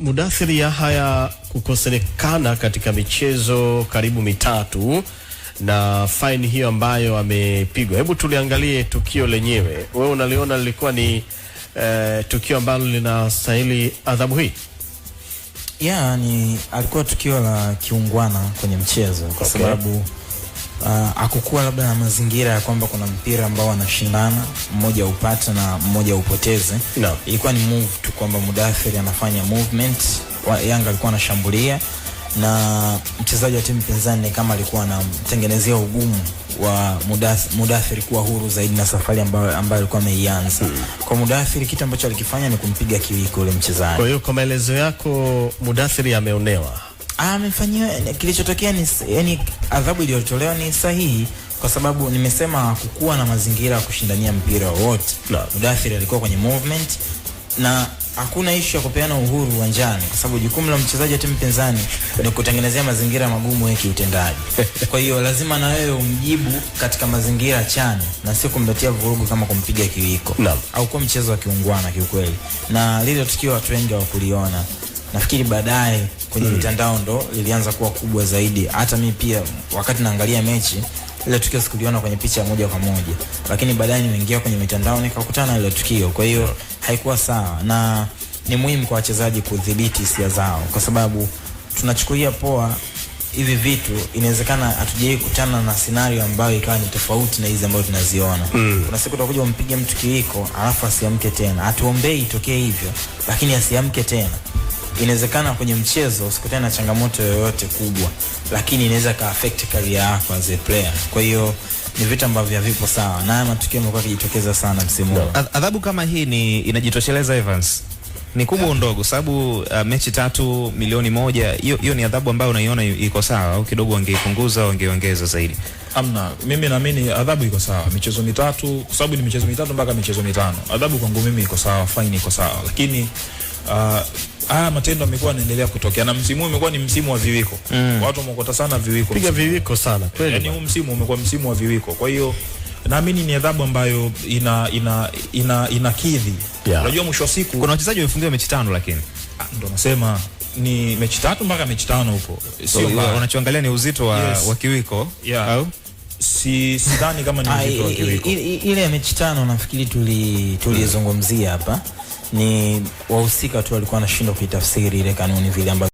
Mudathir Yahaya kukosekana katika michezo karibu mitatu na faini hiyo ambayo amepigwa. Hebu tuliangalie tukio lenyewe. Wewe unaliona lilikuwa ni tukio ambalo linastahili adhabu hii? Yeah, ni alikuwa tukio la kiungwana kwenye mchezo kwa sababu hakukuwa labda na mazingira ya kwamba kuna mpira ambao wanashindana mmoja upate na mmoja upoteze. No. Ilikuwa ni move tu kwamba Mudathir anafanya movement, Yanga alikuwa anashambulia na mchezaji wa timu pinzani ni kama alikuwa anamtengenezea ugumu wa Mudathir kuwa huru zaidi na safari ambayo alikuwa ameianza. Kwa Mudathir, kitu ambacho alikifanya ni kumpiga kiwiko ule mchezaji. Kwa hiyo kwa maelezo yako Mudathir ameonewa. Amefanyiwa, kilichotokea ni, yani, adhabu iliyotolewa ni sahihi kwa sababu nimesema hakukuwa na mazingira ya kushindania mpira wowote. No. Mudathir alikuwa kwenye movement na hakuna ishu ya kupeana uhuru uwanjani kwa sababu jukumu la mchezaji wa timu pinzani ni kutengenezea mazingira magumu wewe kiutendaji. Kwa hiyo lazima na wewe umjibu katika mazingira chanya na sio kumletea vurugu kama kumpiga kiwiko. No. Au kwa mchezo wa kiungwana kiukweli. Na lile tukio watu wengi hawakuliona. Nafikiri baadaye kwenye mitandao ndo lilianza kuwa kubwa zaidi. Hata mi pia wakati naangalia mechi ile tukio sikuliona kwenye picha moja kwa moja, lakini baadaye nimeingia kwenye mitandao nikakutana na ile tukio. Kwa hiyo haikuwa sawa, na ni muhimu kwa wachezaji kudhibiti hisia zao, kwa sababu tunachukulia poa hivi vitu. Inawezekana hatujawahi kutana na scenario ambayo ikawa ni tofauti na hizi ambazo tunaziona. Kuna siku utakuja umpige mtu kiwiko alafu asiamke tena. Hatuombei itokee hivyo, lakini asiamke tena. Inawezekana kwenye mchezo usikutane na changamoto yoyote kubwa, lakini inaweza ka affect career yako as a player. Kwa hiyo ni vitu ambavyo havipo sawa, na haya matukio yamekuwa yakijitokeza sana msimu huu. Adhabu kama hii ni inajitosheleza, Evans? Ni kubwa au ndogo? Sababu mechi 3 milioni 1, hiyo ni adhabu ambayo unaiona iko sawa au kidogo wangeipunguza, wangeongeza zaidi? Amna, mimi naamini adhabu iko sawa. Michezo mitatu, kwa sababu ni michezo mitatu mpaka michezo mitano. Adhabu kwangu mimi iko sawa, fine iko sawa. Lakini haya matendo yamekuwa yanaendelea kutokea na msimu huu umekuwa ni msimu wa viwiko. Watu wamekota sana viwiko. Piga viwiko sana kweli. Yaani huu msimu umekuwa msimu wa viwiko. Kwa hiyo naamini ni adhabu ambayo ina ina ina inakidhi. Unajua mwisho wa siku kuna wachezaji wamefungiwa mechi 5 lakini ndo nasema ni mechi 3 mpaka mechi 5 huko. Sio mbaya. Wanachoangalia ni uzito wa kiwiko. Au? Sidhani kama ni uzito wa kiwiko. Ile ya mechi 5 nafikiri tulizungumzia hapa. Ni wahusika tu walikuwa wanashindwa kuitafsiri ile kanuni vile ambavyo